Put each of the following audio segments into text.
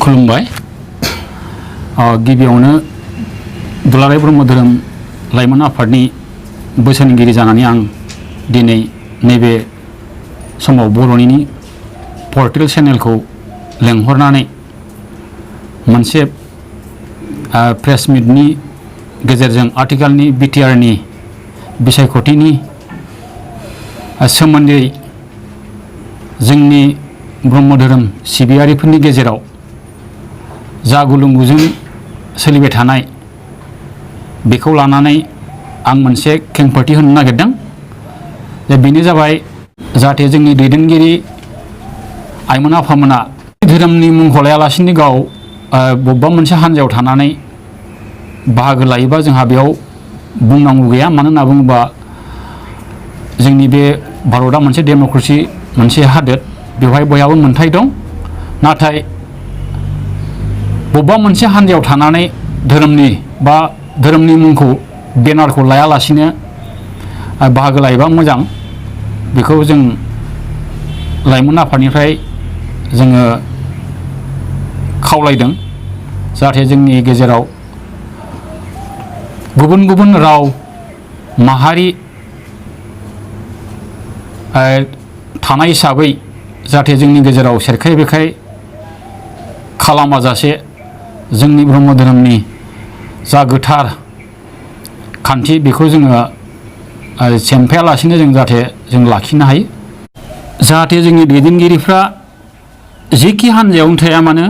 खुलुमबाय गिबियावनो दुलाराय ब्रह्म धोरोम लाइमोन आफादनि बोसोनगिरि जानानै आं दिनै नैबे समाव बर'नि पर्टेल चेनेलखौ लेंहरनानै मोनसे प्रेस मिटनि गेजेरजों आथिखालनि बिटिआरनि बिसायख'थिनि सोमोन्दै जोंनि ब्रह्म धोरोम सिबियारिफोरनि गेजेराव जा गुलुं-गुजुं सोलिबाय थानाय बेखौ लानानै आं मोनसे खेंफोरथि होनो नागिरदों जे बेनो जाबाय जाहाथे जोंनि दैदेनगिरि आइमोन आफामोना धोरोमनि मुंखौ लायालासिनो गाव बबेबा मोनसे हान्जायाव थानानै बाहागो लायोबा जोंहा बेयाव बुंनांगौ गैया। मानो होनना बुङोबा जोंनि बे भारतआ मोनसे डेम'क्रेसि मोनसे हादोर, बेवहाय बयहाबो मोनथाय दं। नाथाय बबेबा मोनसे हान्जायाव थानानै धोरोमनि मुंखौ बेनारखौ लायालासिनो बाहागो लायोबा मोजां। बेखौ जों लाइमोन आफादनिफ्राय जोङो खावलायदों जाहाथे जोंनि गेजेराव गुबुन गुबुन राव माहारि थानाय हिसाबै जाहाथे जोंनि गेजेराव सेरखाय बेरखाय खालामाजासे जोंनि ब्रह्म धोरोमनि जा गोथार खान्थि बेखौ जोङो सेमफायालासिनो जों जाहाथे जों लाखिनो हायो। जाहाथे जोंनि दैदेनगिरिफ्रा जेखि हान्जायावनो थाया मानो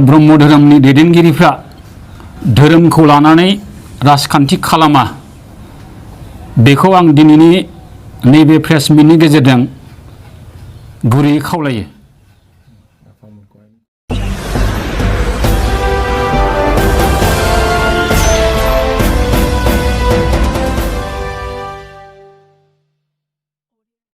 ब्रह्म धोरोमनि दैदेनगिरिफ्रा धोरोमखौ लानानै राजखान्थि खालामा, बेखौ आं दिनैनि नैबे प्रेस मिटनि गेजेरजों गुरैयै खावलायो।